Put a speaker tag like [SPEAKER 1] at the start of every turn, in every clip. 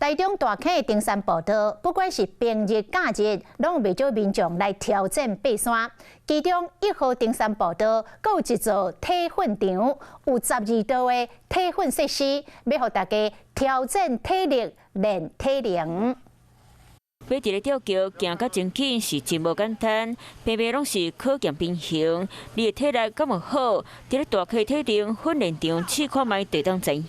[SPEAKER 1] 台中大坑的登山步道，不管是平日假日，攏有袂少民眾來挑戰爬山。其中一號登山步道，閣有一座體訓場，有12道的體訓設施，欲予大家挑戰體力、練體能。
[SPEAKER 2] 欲佇咧吊橋行甲真緊是真無簡單，平平攏是考驗平衡。你的體力敢有好？佇咧大溪體能訓練場試看覓就當知影。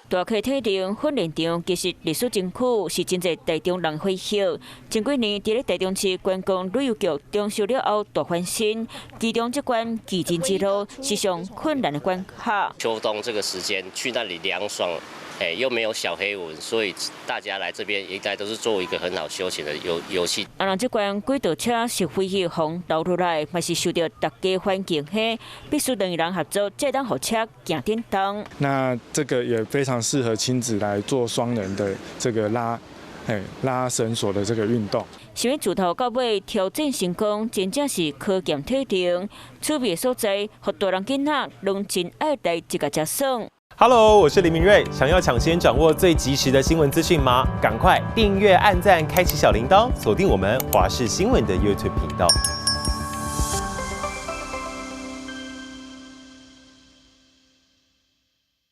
[SPEAKER 2] 大溪體能訓練場其實歷史真久，是真濟台中人回憶。前幾年佇咧台中市觀光旅遊局裝修了後大翻新，其中這關巨人之路是上困難的關卡。
[SPEAKER 3] 秋冬這個時間去那裡涼爽。哎，又沒有小黑蚊，所以大家來這邊應該都是做一個很好休閒的遊遊戲。
[SPEAKER 2] 啊，若這關軌道車是飛去予留落來，嘛是受著大家環境下，必須兩个人合作，才當予車行頂動。
[SPEAKER 4] 那這個也非常適合親子來做雙人的這個拉，哎，拉繩索的這個運動。
[SPEAKER 2] 想欲自頭到尾挑戰成功，真正是考驗體能。趣味的所在，予大人囡仔攏真愛來一共食耍。
[SPEAKER 5] Hello，我是林明瑞。想要搶先掌握最及時的新聞資訊嗎？趕快訂閱、按讚、開啟小鈴鐺，鎖定我們華視新聞的 YouTube 頻道。